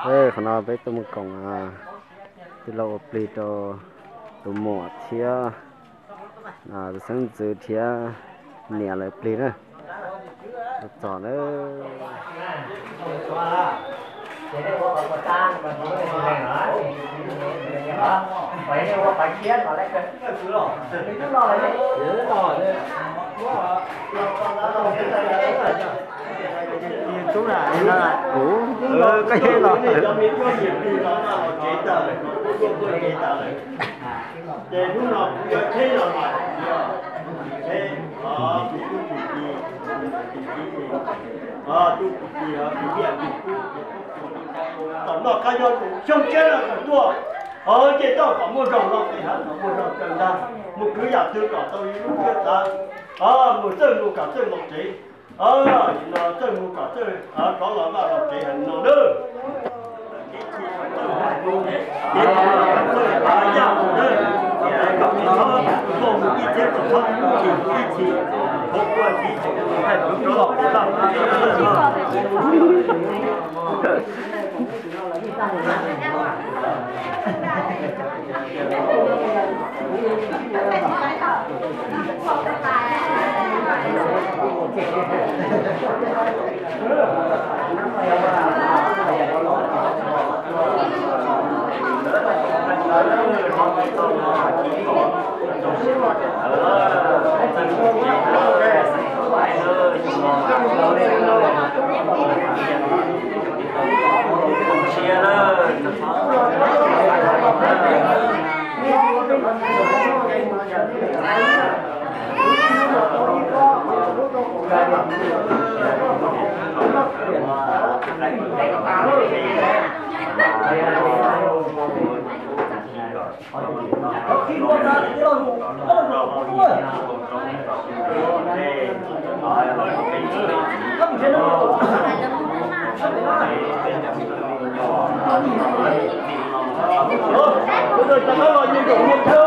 Qhov no peb tuaj mus koom tij laug ua plig rau tus muam thiab tus xeeb ntxwv thiab niam lawv plig na. Txog na. Ces hnub no kuv yuav tsheb los mas, tsheb, o, tus tub tsis ci, tus tsis ci, o, tub tsis ci, o, tus niam tus tub, tom noj qab nyob tus xyoo tshiab no kom tuaj, o, ces tau kom muaj zog no, peb hab kom muaj zog kawg ntag, mus kwv yam twg kom tau ib lub siab xav, o, mus txawj mus kom txawj mus tsev. Txawj mus kom txawj rov los vaj los tsev heev no nawb. Ces txawj mus kom txawj rov yaj mus nawb, kom tsis txhob tuaj mus ib txhiab, tsis txhob mus ib txhis, txhob ua tib txhis, thaij rov los pem vaj pem tsev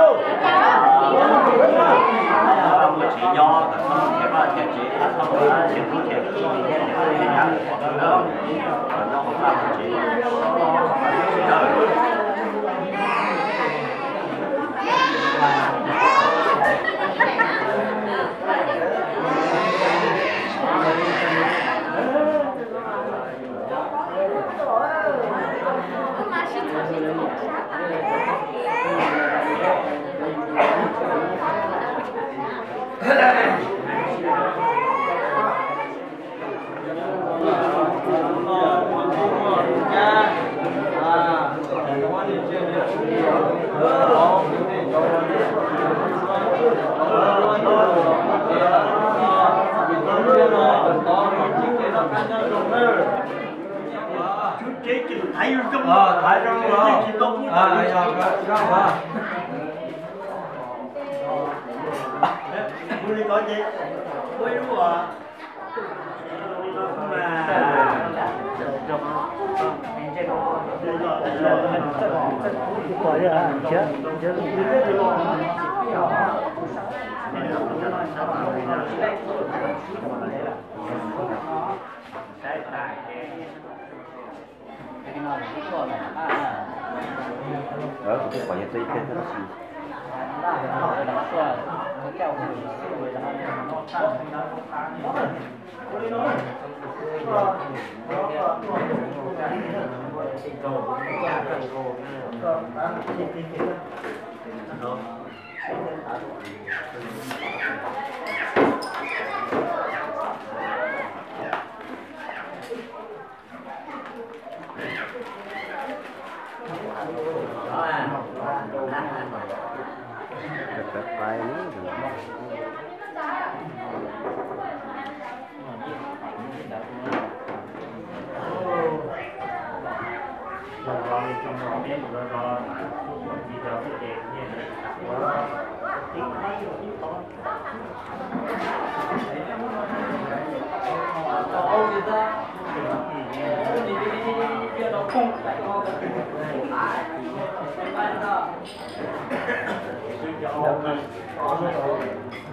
no. Tsev tseem thaiv zoo, thaiv zoo, tsis tau pub. Ua li ko ces ua ib lub. Kuv twb pom yog txog ib pliag thiab tab sis.